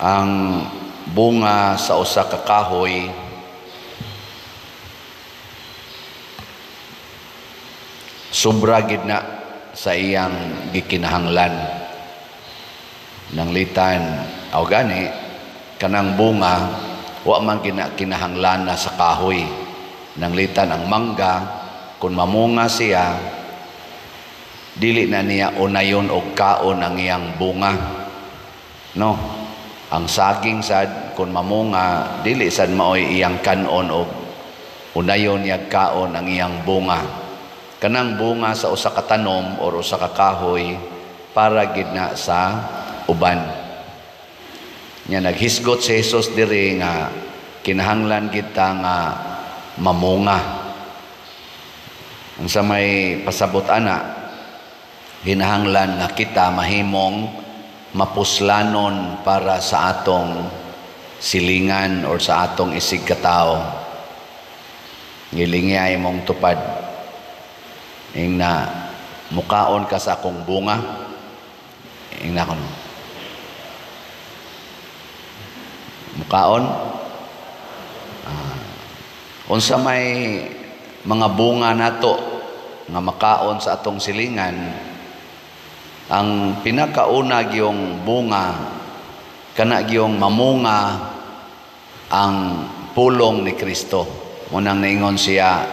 Ang bunga sa usa ka kahoy sobra gid na sa iyang gikinahanglan. Nanglitan aw gani kanang bunga wa man gina kinahanglan na sa kahoy. Nanglitan ang mangga, kung mamunga siya, dili na niya unayon og kaon ang iyang bunga. No? Ang saging sad, kung mamunga, dili sad maoy iyang kanon og unayon niya kaon ang iyang bunga. Kanang bunga sa usa ka tanom or usa ka kahoy para gid na sa uban. Nya naghisgot si Jesus diri nga kinahanglan kita nga mamunga. Ang sa may pasabot ana, hinahanglan nga kita mahimong mapuslanon para sa atong silingan or sa atong isig katao. Ngilingi mong tupad. Ing na mukaon ka sa akong bunga. Ing na kono. Mukaon? Unsa may mga bunga nato nga makaon sa atong silingan, ang pinakauna gyung bunga kana gyung mamunga ang pulong ni Kristo. Munang naingon siya,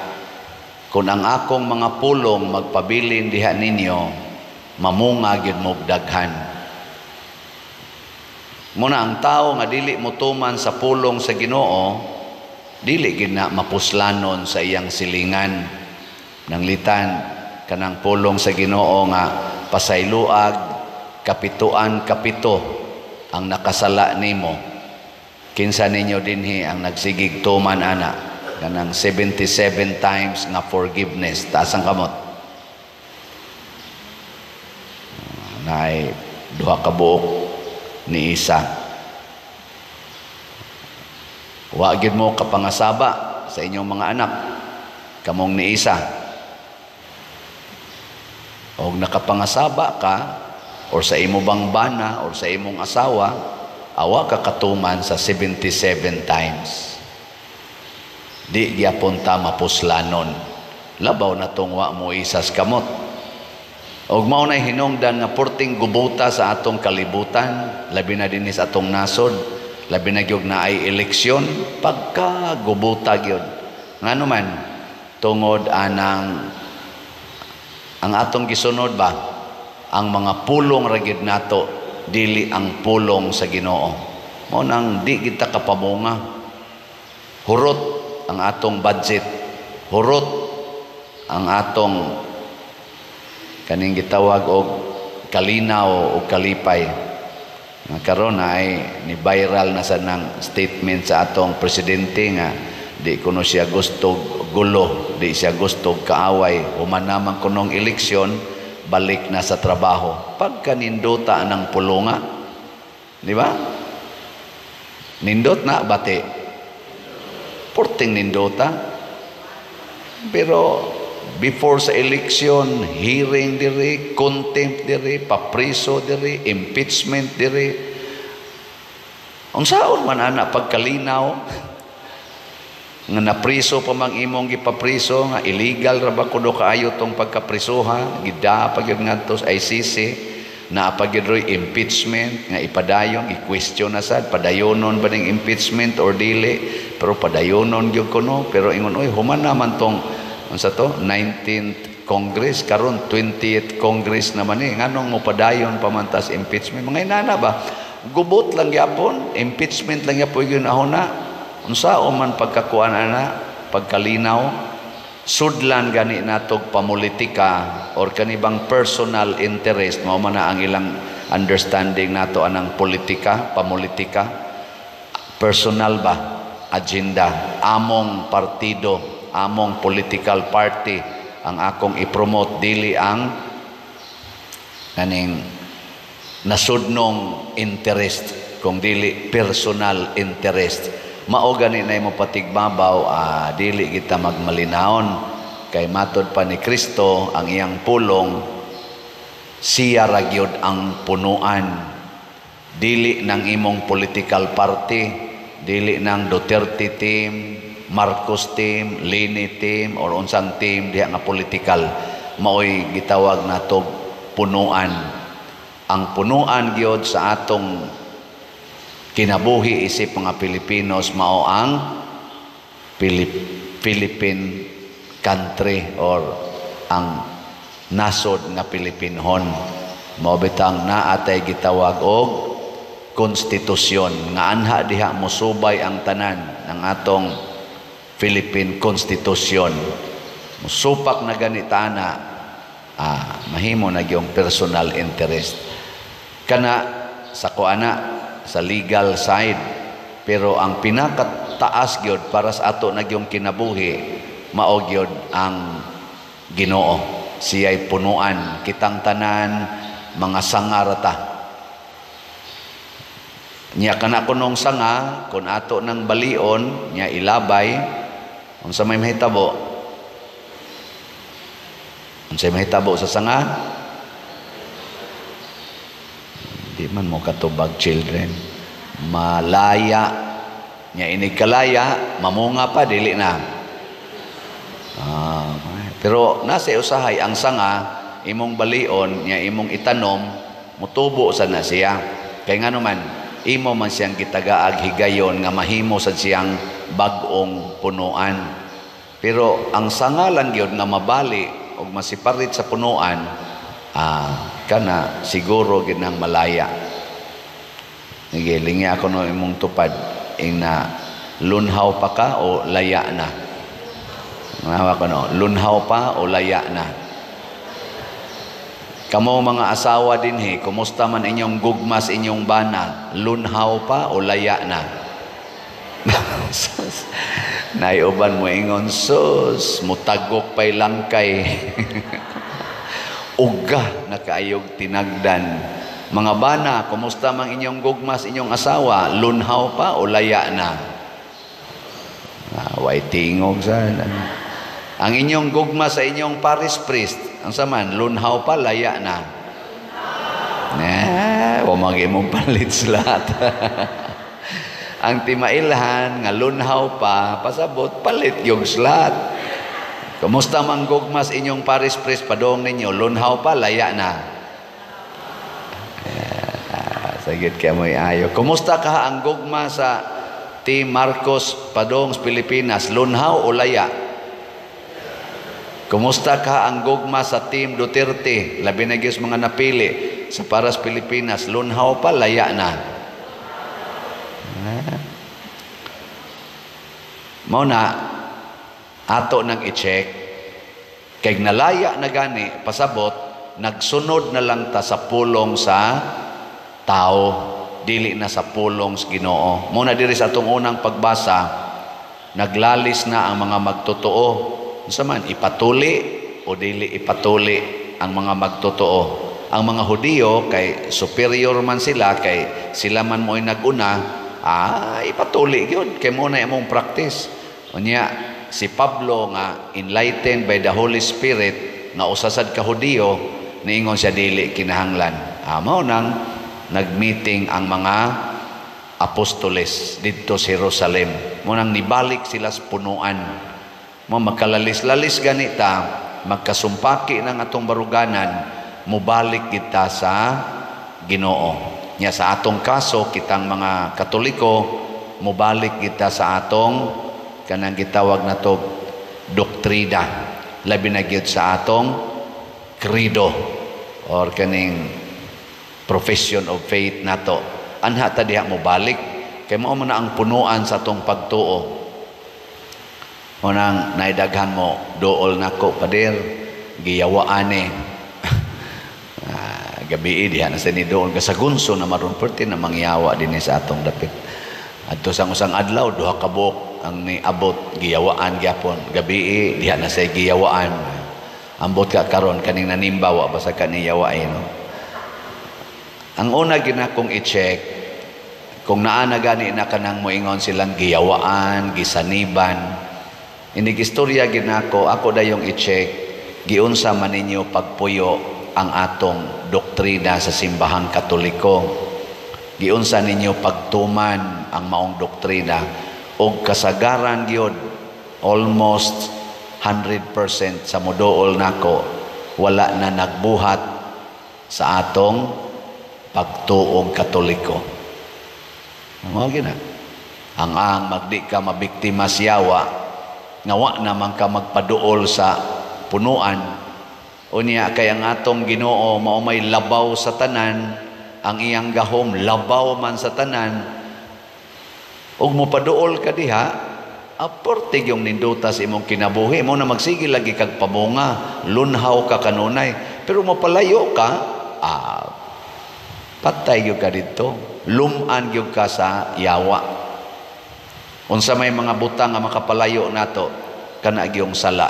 kung ang akong mga pulong magpabilin diha ninyo, mamunga gyud mo daghan. Muna ang tao nga dili motuman sa pulong sa Ginoo, dili gid na mapuslanon sa iyang silingan. Nanglitan kanang pulong sa Ginoo nga pasayloag kapituan kapito ang nakasala nimo. Kinsa ninyo dinhi ang nagsigig tuman ana kanang 77 times nga forgiveness? Taas ang kamot. Naay duha ka buok ni isa. Wa gyud mo kapangasaba sa inyong mga anak kamong ni isa. Og nakapangasaba ka or sa imo bang bana or sa imong asawa, awa ka katuman sa 77 times. Di gyapon ta mapuslanon. Labaw na tong wa mo isas kamot. Og mao nay hinungdan nga porting gubuta sa atong kalibutan, labi na dinhi sa atong nasod, labi na gyud naay eleksyon, pagka gubuta gyud. Ngano man tungod anang ang atong gisunod ba ang mga pulong ra gyud nato, dili ang pulong sa Ginoo. Mao nang di kita kapamunga. Hurot ang atong budget, hurot ang atong kaning gitawag og kalinaw o kalipay. Nga karon ay ni viral na sa nang statement sa atong presidente nga di kuno siya gusto gulo, di siya gusto kaaway, human naman kunong eleksyon, balik na sa trabaho. Pagkanindota ng pulunga, di ba? Nindot na bati. Porting nindota. Pero before sa eleksyon, hearing diri, contempt diri, papriso diri, impeachment diri. Unsaon man ana pagkalinaw nga napriso pa mang imong gipapriso nga illegal ra ba kuno kaayo tong pagkaprisoha, gida pa gyud ngadto sa ICC, naa pa gyud roy impeachment nga ipadayon, i-question na sad padayonon ba ning impeachment or dili, pero padayonon gyud kuno. Pero ingon, oy, human naman tong unsa to 19th Congress, karon 20th Congress naman eh, nganong mopadayon pa man tas impeachment? Mga inana ba, gubot lang gyapon, impeachment lang gyapon gyud ahona. Unsa o man pagkakuan ana, pagkalinaw, sudlan gani natog pamulitika or kanibang personal interest, mao man na ang ilang understanding nato anang politika, pamulitika, personal ba agenda, among partido, among political party ang akong i-promote, dili ang kaning nasudnong interest, kung dili personal interest. Mao gani na imo patigbabaw, dili kita magmalinahon kay matod pa ni Kristo ang iyang pulong, siya ra gyud ang punuan. Dili ng imong political party, dili ng Duterte team, Marcos team, Leni team, or unsang team diha nga political. Maoy gitawag nato punuan. Ang punuan gyud sa atong kinabuhi isip mga Pilipinos mao ang Philippine country or ang nasod nga Pilipinhon. Mao bitang naa tay gitawag og konstitusyon nga anha diha mosubay ang tanan ng atong Philippine Constitution. Musupak na ganita na mahimo na yung personal interest. Kana sa kuana sa legal side, pero ang pinakataas gyud para sa ato na gyung kinabuhi mao gyud ang Ginoo. Siya'y punuan kitang tanan, mga sanga ra ta. Nya kana kunong sanga, kun ato ng balion nya ilabay, unsa may mahitabo? Unsa may mahitabo sa sanga? Di man mo katubag, children. Malaya. Nya inig kalaya, mamunga pa, dili na. Pero nasa usahay ang sanga imong balion nya imong itanom, mutubo sa na siya. Kay ngano man, imo man siyang gitagaag higayon nga mahimo sad siyang bag-ong punuan. Pero ang sanga lang gyud nga mabali og masiparit sa punuan, kana siguro gid nang malaya. Sige, lingi ako no imong tupad ing na lunhaw pa ka o laya na. Ngawa ko no, lunhaw pa o laya na. Kamo mga asawa dinhi, kumusta man inyong gugmas inyong bana? Lunhaw pa o laya na? Naiuban mo ingon, sus, mutagok pa'y langkay. Uga na kaayog tinagdan. Mga bana, kumusta man inyong gugmas inyong asawa? Lunhaw pa o laya na? Way tingog sana. Ang inyong gugma sa inyong parish priest, ang saman, lunhaw pa, laya na. Nah, wa mong palit lahat. Ang timailhan nga lunhaw pa, pasabot, palit yung slat. Kumusta man gugma sa inyong parish priest, padong ninyo, lunhaw pa, laya na. Sagit kaya mo'y ayo. Kumusta ka ang gugma sa Team Marcos padong sa Pilipinas, lunhaw o laya? Kumusta ka ang gugma sa Team Duterte, labi na gyud mga napili sa paras Pilipinas, lunhaw pa, laya na? Mao na ato nang i-check kay nalaya na gani, pasabot nagsunod na lang ta sa pulong sa tao, dili na sa pulong sa Ginoo. Mao na diri sa atong unang pagbasa, naglalis na ang mga magtotoo. Unsa man, ipatuli o dili ipatuli ang mga magtotoo? Ang mga Hudiyo kay superior man sila, kay sila man mo'y naguna, ipatuli gyud kay mo na imong practice. Unya si Pablo nga enlightened by the Holy Spirit nga usa sad ka Hudiyo, niingon siya dili kinahanglan. Mao nang nagmeeting ang mga apostoles didto sa Jerusalem. Mo nang nibalik sila sa punuan. Mo makalalis-lalis ganita, magkasumpaki ng atong baruganan, mubalik kita sa Ginoo. Nya sa atong kaso, kitang mga Katoliko, mubalik kita sa atong kanang gitawag nato doktrina, labi na gyud sa atong credo or kaning profession of faith nato. Anha ta diha mobalik kay mao man na ang punuan sa atong pagtuo. Mo nang naidaghan mo dool nako, pader, giyawaan eh. Gabi diha na sa ni dool ka sa gunso na maron perti na mangyawa dinhi sa atong dapit. Adto sa usang adlaw duha ka buok ang niabot, giyawaan gyapon. Gabi diha na sa giyawaan. Ambot ka karon kaning nanimba wa basta ka niyawain, no? Ang una ginakong i-check kung naa na gani na kanang moingon silang giyawaan, gisaniban. Inig istorya ginako, ako dayong i-check giunsa man ninyo pagpuyo ang atong doktrina sa simbahang Katoliko. Giunsa ninyo pagtuman ang maong doktrina? Og kasagaran gyud, almost 100% sa moduol nako, wala na nagbuhat sa atong pagtuog Katoliko. Mao gina. Ang magdi ka mabiktima siyawa, nga wa naman ka magpaduol sa punuan. Unya kay ang atong Ginoo mao may labaw sa tanan, ang iyang gahom labaw man sa tanan. Ug mopaduol ka diha, aporte yung ninduta sa imong kinabuhi mo na magsige lagi kag pamunga, lunhaw ka kanunay. Pero mopalayo ka, patay gyud ka didto, luman gyud ka sa yawa. Unsa may mga butang nga makapalayo nato? Kana gyung sala.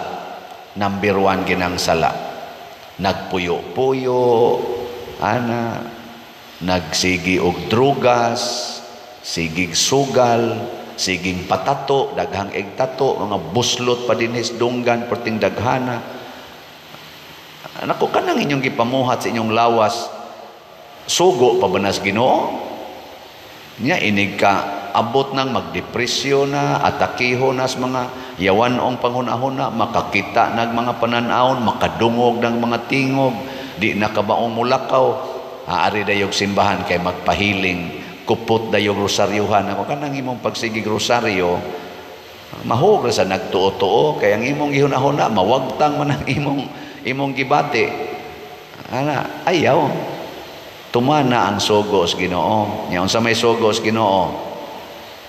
Number 1 ginang sala. Nagpuyo-puyo ana, nagsigi og drugas, sigig sugal, siging patato, daghang egtato, mga buslot pa dinhis dunggan perting daghana. Nako, kanang inyong gipamuhat sa inyong lawas, sugo pa ba nas Ginoo? Nya inig ka abot nang magdepresyon na, atakiho na sa mga yawanong panghuna-huna, makakita nag mga pananawon, makadungog ng mga tingog, di na kabaong mulakaw, aari dayog simbahan kay magpahiling, kupot dayog rosaryuhan. Ako kanang imong pagsigig rosaryo, mahog ra sa nagtuo-tuo, kay ang imong gihuna-huna, mawagtang man ang imong gibati. Ana, ayaw. Tumana ang sugo sa Ginoo. Nya unsa may sugo sa Ginoo?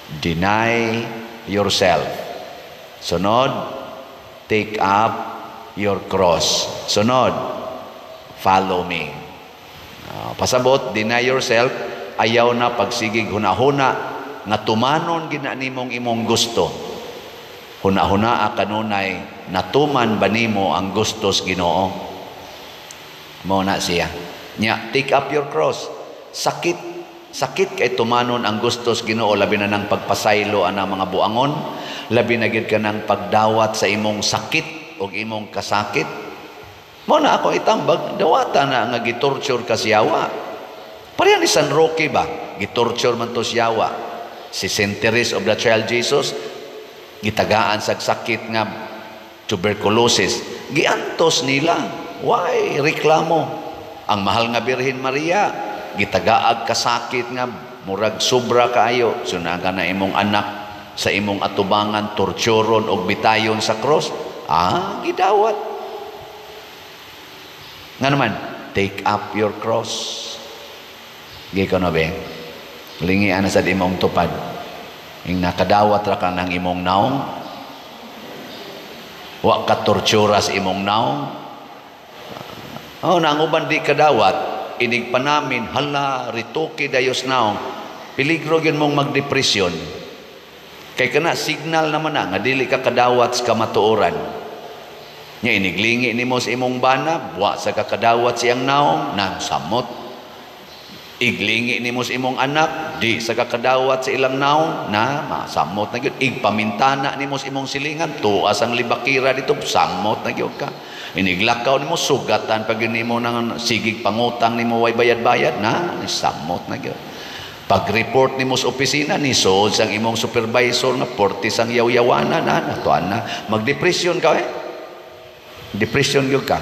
Deny yourself. Sunod, take up your cross. Sunod, follow me. Pasabot, deny yourself, ayaw na pagsigig hunahuna nga tumanon gina nimong imong gusto. Hunahuna kanunay natuman ba nimo ang gusto sa Ginoo? Mao na siya. Nya, take up your cross. Sakit. Sakit kay tumanon ang gusto sa Ginoo, labi na ng pagpasaylo ana mga buangon, labi na gid ka ng pagdawat sa imong sakit o imong kasakit. Mao na ako itambag, dawata na nga gitorture ka siyawa. Pareha ni San Roque ba? Gitorture man to siyawa. Si Saint Therese of the Child Jesus, gitagaan sa sakit nga tuberculosis. Giantos nila. Why? Reklamo. Ang mahal nga Birhen Maria, gitagaag kasakit nga murag sobra kaayo. Sunaga na imong anak sa imong atubangan, torturon og bitayon sa cross. Gidawat. Nga naman, take up your cross. Giko na be? Lingian na sa imong tupad. Ing nakadawat ra ka ng imong naong. Wa ka tortura sa imong naong. Oh, na ang uban di kadawat, inig pa namin, hala, rituki dayos naong. Peligro gyud mong magdepresyon. Kay kana signal naman na nga dili ka kadawat sa kamatuoran. Nya iniglingi nimo sa imong bana, wa sa kakadawat siyang naong, nang samot. Iglingi nimo sa imong anak, di sa kakadawat sa ilang naong, na masamot na gyud. Igpamintana nimo sa imong silingan, tuas ang libakira dito, samot na gyud ka. Iniglakaw nimo, sugatan pag yun nimo ng sigig pangutang nimo way bayad-bayad, na samot na gyud. Pag-report nimo sa opisina, ni sood sang imong supervisor nga portis ang yaw-yawana na, natuan na. Magdepresyon ka eh. Depression gyud ka.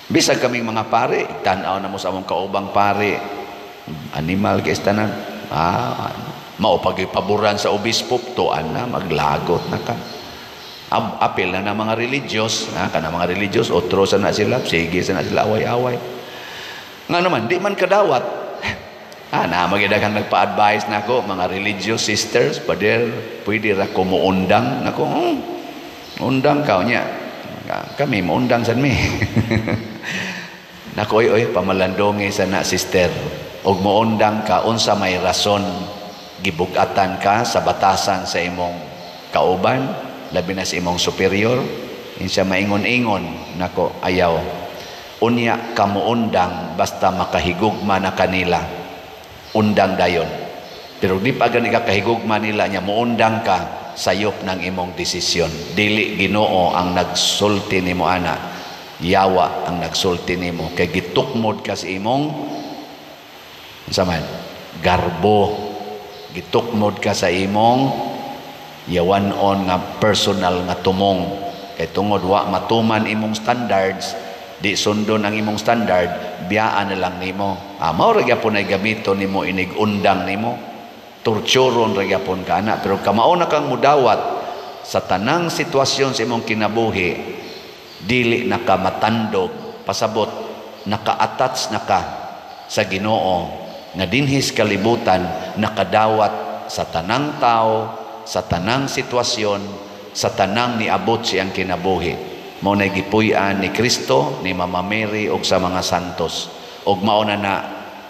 Bisag kaming mga pare, tan-aw na mo sa among kaubang pare, animal kay tanan. Mao pag-ipaboran sa obispo, tuan na, maglagot na ka. Apil na na mga religious, kana mga religious, otro sa na sila, sige sa na sila, away-away. Nga naman, di man kadawat. Na magidaghang nagpa-advise nako mga religious sisters, pader, pwede ra ko muundang. Nako, undang ka niya. Kami muundang sad mi. Nako, oy, oy, pamalandongi sa na sister. Og muundang ka, unsa may rason gibugatan ka sa batasan sa imong kauban, labi na sa imong superior, insa maingon-ingon, nako, ayaw. Unya ka muundang basta makahigugma na kanila. Undang dayon. Pero di pa gani ka kahigugma nila nya muundang ka, sayop ng imong desisyon. Dili Ginoo ang nagsulti nimo ana, yawa ang nagsulti nimo kay gitukmod ka sa imong unsa man Garbo. Gitukmod ka sa imong yawan-on nga personal nga tumong. Kay tungod wa matuman imong standards, di sundon ang imong standard, biyaan na lang nimo. Ah, mao ra gyapon ay gamiton nimo inig undang nimo. Torturon ra gyapon ka ana, pero kamao na kang mudawat sa tanang sitwasyon sa imong kinabuhi, dili na ka matandog, pasabot naka-attach na ka sa Ginoo nga dinhis kalibutan nakadawat sa tanang tao, sa tanang sitwasyon, sa tanang niabot siyang kinabuhi. Mao na gipuy-an ni Kristo, ni Mama Mary ug sa mga santos. Ug mao na na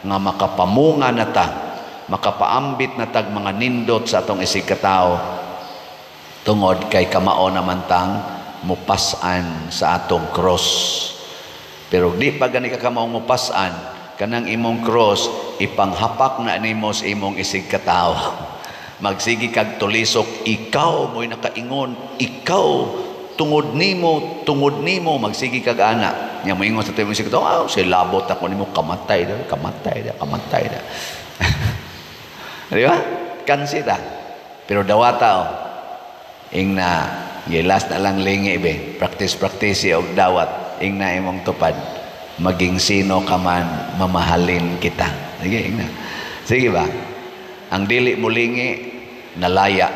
nga makapamunga na ta, makapaambit na tag mga nindot sa atong isig katao tungod kay kamao naman tang mupas-an sa atong cross. Pero di pa gani ka kamao mupas-an kanang imong cross, ipanghapak na nimo sa imong isig katao. Magsigi kag tulisok, ikaw mo'y nakaingon, ikaw, tungod nimo, tungod nimo, magsigi kag ana. Nya moingon sa imong isig katao, "Ah, si labot ako nimo, kamatay da, kamatay da, kamatay da." Di ba? Kansi ta. Pero dawata oh. Ing na, last na lang lingi be. Practice, practice og dawat. Ing na imong tupad. "Maging sino ka man, mamahalin kita." Sige, ing na. Sige ba? Ang dili mo lingi, nalaya.